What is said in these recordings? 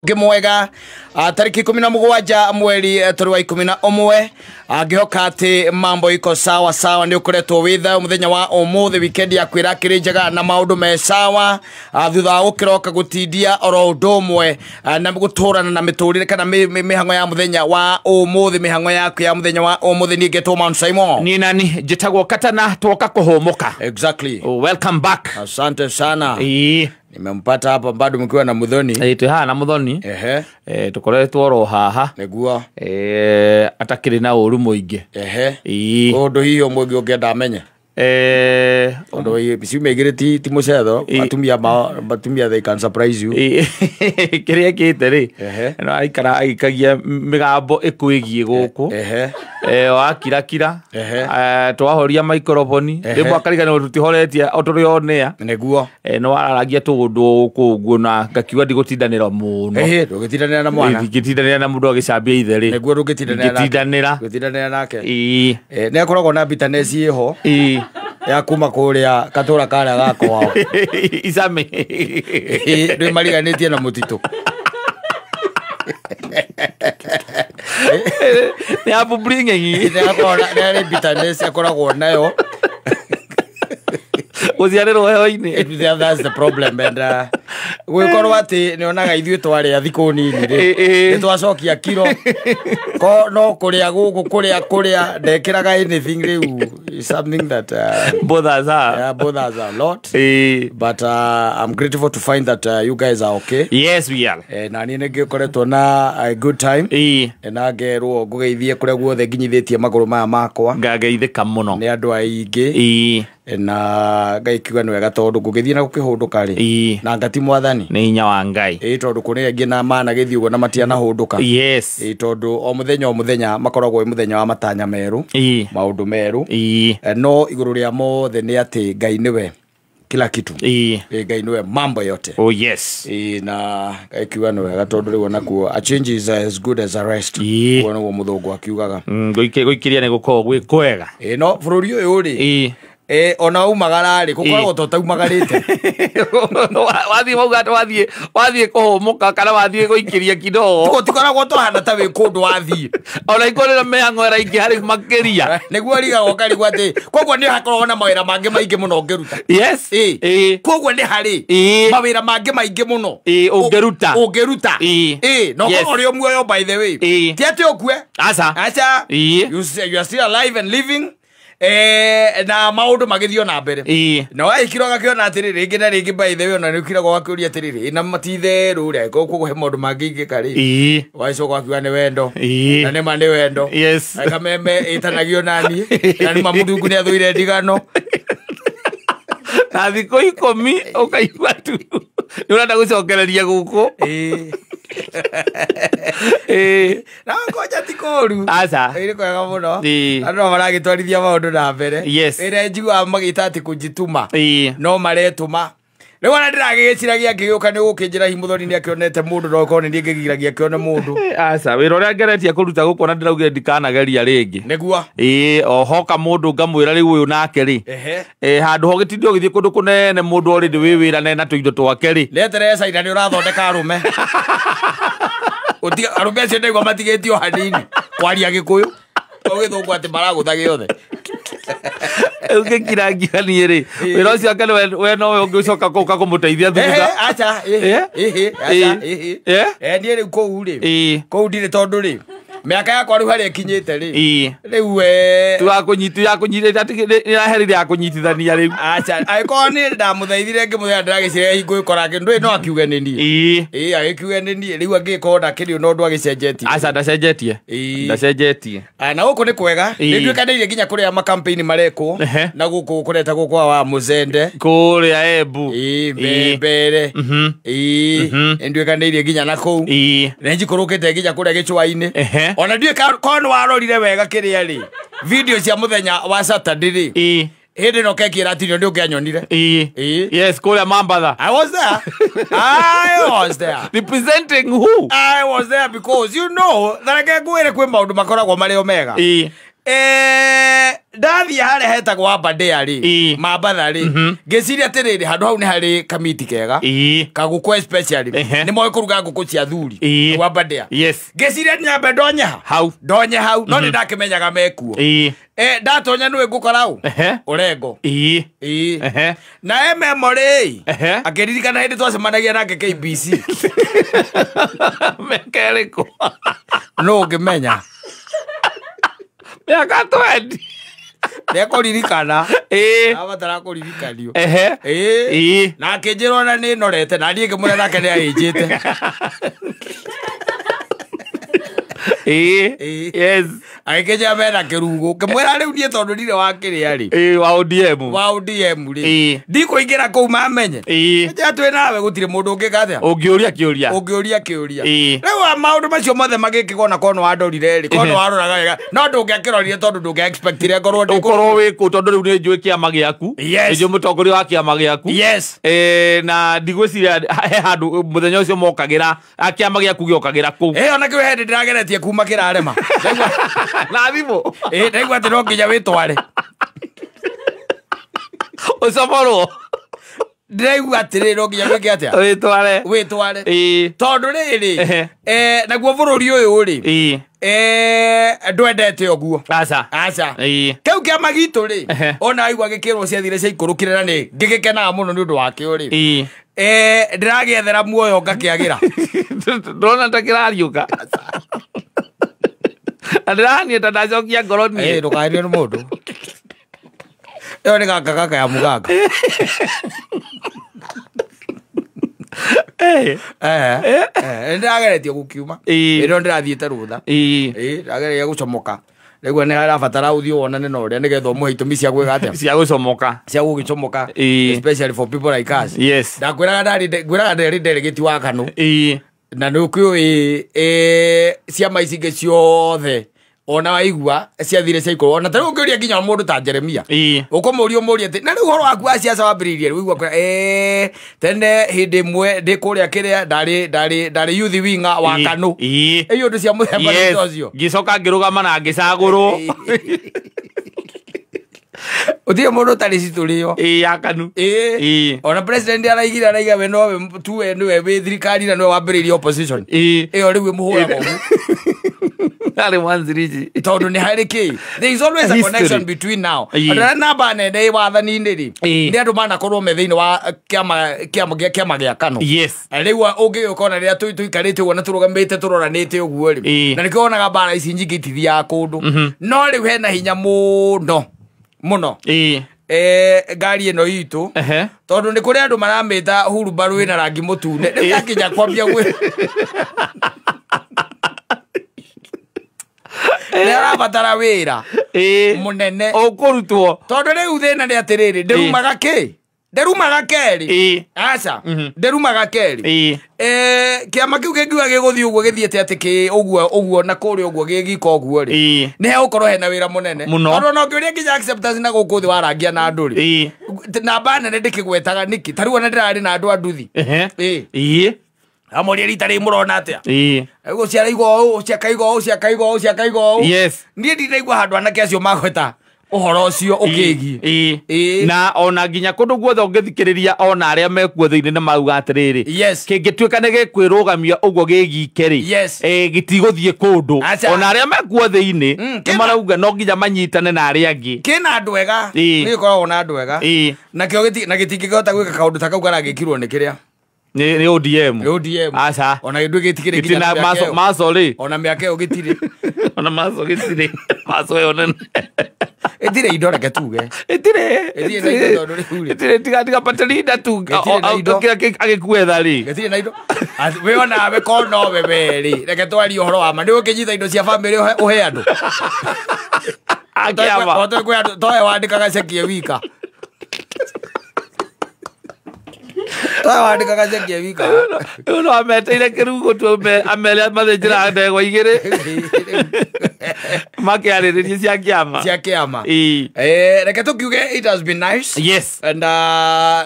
Mwega tariki 17 mweri turi wa 11 ngihoka ati mambo iko sawa sawa ni ukoretwo wi thayo muthenya wa umuthi weekend yaku irakiri njega na maundu me sawa thutha wa gukiroka gutindia oro undu umwe na guturana na miturire kana mihango ya muthenya wa umuthi mihango yaku ya muthenya wa umuthi ni ngetwo Mount Simon ni nani njitagwo Katana twoka kuhumuka. Exactly. Oh, welcome back. Asante sana. Nimempata hapa bado mkiwa na Muthoni. Twi haha na Muthoni. Ehe. Tukoretwo oro haha. Niguo. Atakiri na uru muingi. Ehe. Undu hiyo mwingi ungienda amenye. Undu hiyo ciumia igiri ti mucetho atumia atumia they can surprise you. Kiria kite ri. No aikara agikagia migambo ikwigie guku. Ehe. Wakira kira. Twahoria microphone rimwe akarigana tutihoretie o turi onea. Niguo. No araragia tundu guku uguo na ngakiuga ndigutindanira muno. Ehe, ndugitindanira na mwana. Ndingitindanira na mundu agicambia ithe ri. Niguo ndugitindanira. Ndingitindanira. Ndugitindanira nake. Ni akoragwo na bitterness iho. Ya kuma kuria katura karia gakwa. Icame. Ndwi mariganitie na mutitu. Ni apu bringing. Ni akora ni ari bitterness akoragwo nayo. Guciarirwo heho-ini. That's the problem and gwikorwo ati nionaga ithuĩ twarĩa thikũ nini rĩ nĩ twacokia kiro ko no kũrĩa gũkũ kũrĩa kũrĩa ndekĩraga anything rĩu is something that bothers her. Yeah, bothers a lot. But I'm grateful to find that you guys are okay. Yes, we are. Na niĩ nĩngĩkoretwo na a good time. Na ngerwo ngũgeithie kũrĩa guothe nginyithĩtie magũrũ maya makwa. Ngageithĩka mũno. Nĩ andũ aingĩ. Na Ngai kiuga nĩ wega tondũ ngũgĩthiĩ na gũkĩhũndũka rĩ na ngati mwathani nĩ hinya wa Ngai tondũ kũrĩ angĩ na managĩthiĩ ũguo na matianahũndũka. Yes. Tondũ o mũthenya o mũthenya makoragwo wĩ mũthenya wa matanya merũ maũndũ merũ no igũrũ rĩa mothe nĩ atĩ Ngai nĩwe kila kitu. Ngai nĩwe mambo yote. Oh yes. Na Ngai kiuga nĩ wega tondũ rĩu onakuo a change is as good as a rest. Ũguo nĩguo mũthũngũ akiugaga. Gũikĩria nĩ gũkoragwo gwĩ kwega. No bũrũri ũyũ rĩ ona umagara rĩ gũkoragwo to taumagarĩte. Wathiĩ mauga atĩ wathiĩ kũhũmũka kana wathiĩ gũikĩria kidogo gũtikoragwo tũhana ta wĩ kũndũ wathiĩ ona ikorwo mĩhang'o ĩraingĩ harĩ makĩria nĩguo rigagwo karigwo atĩ koguo nĩ hakoragwo na mawĩra mangĩ maingĩ mũno ũngĩruta. Yes. Koguo nĩ harĩ mawĩra mangĩ maingĩ mũno ũngĩruta ũngĩruta. No korwo ũrĩ o muoyo by the way ti atĩ ũkue. Aca. Aca. You are still alive and living. Na maundu magithio na mbere na waikirwo gakiona atiriri ringi na ringi by the way ona niukiragwo gakiuria atiriri na matitheru ria kuhe maundu mangĩ ingĩka rĩ wagicoka wakiuga nĩ wendo na nĩ ma nĩ wendo. Yes. Na kameme ĩtanagio nani na nĩ ma Mũrungu nĩ athũire ndigano na thikũ 10 ũkaigua tu nĩ ũrenda gũcokereria gũkũ. Na ngoja ti kũru. Aca. Ĩrĩ kwega mũno. Andũ no maragĩtwarithia maũndũ na mbere. Ĩrĩa njiguaga magĩta atĩ kũnjituma no maretũma. Rĩu ona ndĩragĩgĩciragia ngĩgĩũka nĩ gũkĩnjĩra hihi Muthoni nĩ akĩonete mũndũ no okorwo nĩ niĩ ngĩgiragia akĩone mũndũ. Aca, wĩra ũrĩa ngeretie kũruta gũkũ na ndĩraugire ndikanageria rĩngĩ. Nĩguo. Ohoka mũndũ ngamwĩra rĩu ũyũ nake rĩ. Handũ ho gĩtinde ũgĩthiĩ kũndũ kũnene mũndũ already wĩ wĩra na ena tũindo twake rĩ. Retere caina nĩ ũrathondeka arũme. Arũme acio ndaigua matigĩtio hanini kwaria Gĩkũyũ. Ũgĩthũngũ atĩ maragũtha gĩothe. Ũngĩkirangira niĩ rĩ wĩra ũcio ake we nowe ũngĩcoka gũka kũmũteithia thutha. Aca. Niĩ rĩu kũu rĩ kũu ndirĩ tondũ rĩ mĩaka yakwa rĩu harĩa ĩkinyĩte rĩ rĩu nĩraherire ya kũnyitithania rĩu. Aca, angĩkorwo niĩ ndamũthaithire ngĩmwĩra ndĩragĩciria hingo ĩkora ndũĩ no akiuge nĩ niĩ. Agĩkiuge nĩ niĩ rĩu angĩkorwo ndakĩrĩ ona ũndũ agĩcenjetie. Aca, ndacenjetie. Ndacenjetie. Na gũkũ nĩ kwega nĩ nduĩkanĩirie nginya kũrĩa makampeni marekwo na gũkũ kũretagwo kwa wa Mũzende kũrĩa Embu mbere nĩ nduĩkanĩirie nginya na kũu nĩ njikũrũkĩte nginya kũrĩa gĩcũa-inĩ. Ona ndiũĩ korwo nĩ warorire wega kĩrĩa rĩ video cia mũthenya wa Saturday rĩ hĩndĩ ĩno keki ĩratinio nĩ ũngĩanyonire. Yes, kũrĩa Mambatha. I was there. I was there. Representing who? I was there because you know that reke ngwĩre kwĩ maũndũ makoragwo marĩ o mega. Ndathiĩ harĩa hetagwo Aberdare rĩ, Mambatha rĩ, ngĩciria atĩrĩrĩ, handũ hau nĩ harĩ kamiti kega kagũkũ especially nĩ moĩ kũruga ngũkũ cia thuri hau Aberdare. Yes. Ngĩciria nyambe ndonye hau, ndonye hau, no nĩ ndakĩmenyaga mekuo. Ndatonya nĩwe ngũkora ũ Orengo. Na e memory akĩririkana hĩndĩ twacemanagia nake KBC. Mekerĩkũ? No ũngĩmenya mĩaka 20 nĩekũririkana. Abatara kũririkanio. Na akĩnjĩra ona nĩ norete, na niĩ ngĩmwĩra nake nĩ aĩnjĩte. Yes. Agĩkĩnjĩra mena kĩrugũ, ngĩmwĩra rĩu niĩ tondũ ndirĩ wa kĩrĩa rĩ, wa ODM, wa ODM rĩ, ndikũingĩra kũu mamenye. Njĩra twĩ nawe gũtirĩ mũndũ ũngĩka atĩa, ũngĩũria kĩũria, ũngĩũria kĩũria. Rĩu maũndũ macio mothe magĩkĩka ona korwo nĩwandorire rĩ, korwo nĩwaroraga wega, no ndũngĩakĩrorire tondũ ndũngĩa-expectire ngorwo ndĩ ũkorwo wĩ kũu, tondũ rĩu nĩ njũĩ kĩama gĩaku, nĩ njũĩ mũtongoria wa kĩama gĩaku. Yes. Na ndigwĩciria he handũ mũthenya ũcio mokagĩra, kĩama gĩaku gĩokagĩra kũu. Ona kĩu hĩndĩ ndĩrageretie kuma kĩrarema. Na thimũ. Ndaigua atĩ no nginya wĩtware. Ũcomorwo. Ndĩraigua atĩrĩrĩ, no nginya wĩke atĩa? Wĩtware. Wĩtware. Tondũ rĩrĩ, naguo bũrũri ũyũ rĩ, ndwendete ũguo. Aca. Aca. Kĩu kĩama gitũ rĩ, ona waigua gĩkĩrwo ciathire ciaikũrũkire na nĩ ngĩgĩkenaga mũno nĩ ũndũ wakĩo rĩ. Ndĩragĩethera muoyo ngakĩagĩra. Ndĩrona ta kĩrariũka. Na ndĩrahania ta ndacokia ngoro niĩ. Ndũkaherio nĩ mũndũ. Ĩyo nĩ gaka gaka ya mũganga. Ndĩrageretie gũkiuma. Ĩno ndĩrathiĩte rũtha. Ndĩrageria gũcomoka. Rĩu nĩ harabatara ũthiĩ wonane na ũrĩa nĩgetha ũmũhe itũmi cia gwĩka atĩa? Cia gũcomoka. Cia gũgĩcomoka. Especially for people like us. Yes. Ndakwĩraga ndarĩ delegate wa KANU. Na nĩ ũkĩũĩ ciama ici ingĩ ciothe ona waigua ciathire ciaikũrũka. Ona ta rĩu ũngĩũria nginya mũndũ ta Jeremia, ũkũmũria ũmũrie atĩ na rĩu ũhoro waku wa ciaca wambĩrĩirie rĩ, ũigua kwĩra, tene hĩndĩ ĩmwe ndĩ kũrĩa kĩrĩa ndarĩ youth winger wa KANU. Ĩyo ũndũ cia mũthemba ũcio. Ngĩcoka ngĩrũgama na ngĩcagũrwo. Ũtirĩ mũndũ ũtarĩ citũrĩo. Ya KANU. Ona president araigire araiga we nowe tu we nĩwe wĩ thirikari na nĩwe wambĩrĩirie opposition. Ĩyo rĩu ĩmũhũraga ũguo. Arĩ mwanzirici. Tondũ nĩ harĩ kĩ? There is always a connection between now. Andũ arĩa namba nene wathani-inĩ rĩ, nĩ andũ manakorwo me thĩinĩ wa kĩama gĩa KANU. Yes. Rĩu ũngĩgĩũka ona rĩrĩa tũikarĩte ũguo na tũrũgamĩte tũroranĩte ũguo rĩ, na nĩkĩo wonaga mbara ici nyingĩ itithiaga kũndũ. No rĩu hena hinya mũno mũno. Ngari ĩno itũ, tondũ nĩ kũrĩ andũ maramĩta hurumbarũ ĩna rangi mũtune. Rĩu yakinya kwambia gwĩ nĩ arabatara wĩra mũnene ũkũrutwo. Tondũ rĩu thĩna nĩ atĩrĩrĩ, ndĩrumaga kĩ? Ndĩrumaga kerĩ. Aca, ndĩrumaga kerĩ. Kĩama kĩu kĩngiuga gĩgũthiĩ ũguo gĩthiĩte atĩ kĩ ũguo ũguo na kũrĩa ũguo gĩgĩka ũguo rĩ, nĩ hegũkorwo hena wĩra mũnene. Tondũ ona ũngĩũria nginya acceptance na gũkũ thĩ warangia na andũ rĩ, namba nene ndĩkĩgwetaga nĩkĩ? Ta rĩu ona ndĩrarĩ na andũ a nduthi. Amũria rita rĩu mũrona atĩa? Ũguo ciaraigwo ũũ, ciakaigwo ũũ, ciakaigwo ũũ, ciakaigwo ũũ. Yes. Niĩ ndinaigua handũ anake acio magweta ũhoro ũcio ũkĩgiĩ. Na ona nginya kũndũ guothe ũngĩthikĩrĩria ona arĩa mekuo thĩinĩ nĩ mauga atĩrĩrĩ, kĩngĩtuĩka nĩ gĩkwĩrũgamia ũguo gĩgike rĩ, gĩtigũthiĩ kũndũ. Ona arĩa mekuo thĩinĩ nĩ marauga no nginya manyitane na arĩa angĩ. Kĩna andũ ega, nĩ gĩkoragwo na andũ ega. Nakĩo na gĩtingĩhota gwĩka kaũndũ ta kau karagĩkirwo nĩ kĩrĩa? Nĩ ODM. Nĩ ODM. Aca. Ona gĩndũ gĩtikĩrĩ nginya na mĩaka ĩyo. Maco rĩ. Ona mĩaka ĩyo gĩtirĩ. Ona maco gĩtirĩ. Maco ĩyo nene. Ĩtirĩ indo reke tuge. Ĩtirĩ. Ĩtirĩ na indo tondũ rĩu rĩ. Ĩtirĩ tiga Paterina tu. Gĩtirĩ na indo. Kĩrĩa agĩkuetha rĩ. Gĩtirĩ na indo. We onawe korwo nowe we rĩ. Reke twarie ũhoro wa ma. Nĩ ũkĩnyita indo cia bamĩrĩ ũhe andũ. Akĩama. Toe wandĩkaga ceki wika. Toe wandĩkaga ceki wika. Rĩu no ameteire kĩrugũ tu amere mathĩnjĩra ndegwa igĩrĩ. Makĩarĩrĩrie cia kĩama. Cia kĩama. Reke tũkiuge it has been nice. Yes. And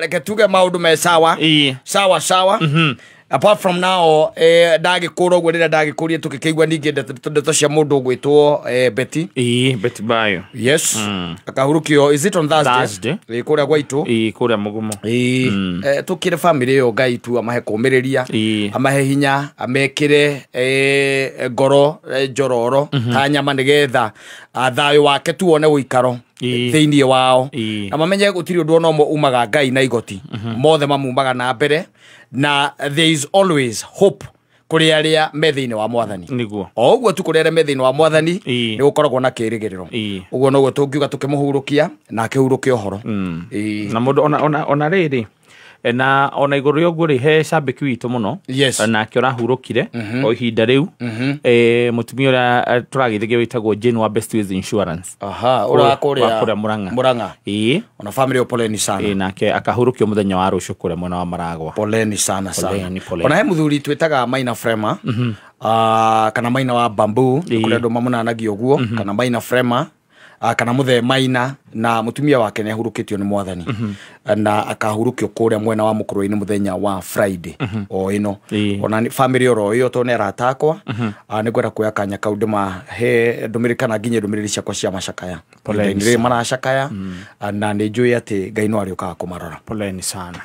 reke tuge maũndũ me sawa. Sawa sawa. Apart from now ndagĩkũra ũguo rĩrĩa ndagĩkũrie tũgĩkĩigua ningĩ ndeto cia mũndũ ũgwĩtwo Betty. Betty Bayo. Yes. Akahurũkio, is it on Thursday? Kũrĩa gwaitũ. Kũrĩa Mũgumo. Tũkĩre family ĩyo Ngai tu amahe kũmĩrĩria, amahe hinya, amekĩre ngoro njororo ta nyama nĩgetha thayũ wake tuone ũikaro thĩinĩ wao, na mamenye gũtirĩ ũndũ ona ũmwe umaga Ngai na igoti, mothe mamumaga na mbere, na there is always hope kũrĩ arĩa me thĩinĩ wa mwathani. Nĩguo. O ũguo tu kũrĩ arĩa me thĩinĩ wa mwathani nĩ gũkoragwo na kĩĩrĩgĩrĩro. Ũguo noguo tũngiuga tũkĩmũhurũkia na akĩhurũke ũhoro. Na mũndũ ona rĩrĩ na ona igũrũ rĩa ũguo rĩ, he cambĩki witũ mũno nake ũrahurũkire o ihinda rĩu, mũtumia ũrĩa tũragĩthĩgio wĩtagwo Jane wa Best Ways Insurance. Aha, ũrĩa kũrĩa Murang'a. Ona family yo poleni sana. Nake akahurũkio mũthenya wa rũciũ kũrĩa mwena wa Maragwa. Poleni sana sana. Ona he mũthuri twĩtaga Maina Frema, kana Maina wa Bamboo, kũrĩa andũ mamunanagia ũguo, kana Maina Frema, kana muthe Maina, na mutumia wake nĩ ahurũkĩtio nĩ mwathani, na akahurũkio kũrĩa mwena wa Mũkũrwe-inĩ mũthenya wa Friday o ĩno. Ona family oro ĩyo tondũ nĩ arata akwa, nĩ ngwenda kuoya kanya kau ndĩmahe ndũmĩrĩri kana nginyie ndũmĩrĩri ciakwa cia macakaya. Nĩ maracakaya, na nĩ njũĩ atĩ Ngai no arĩũkaga kũmarora. Poleni sana.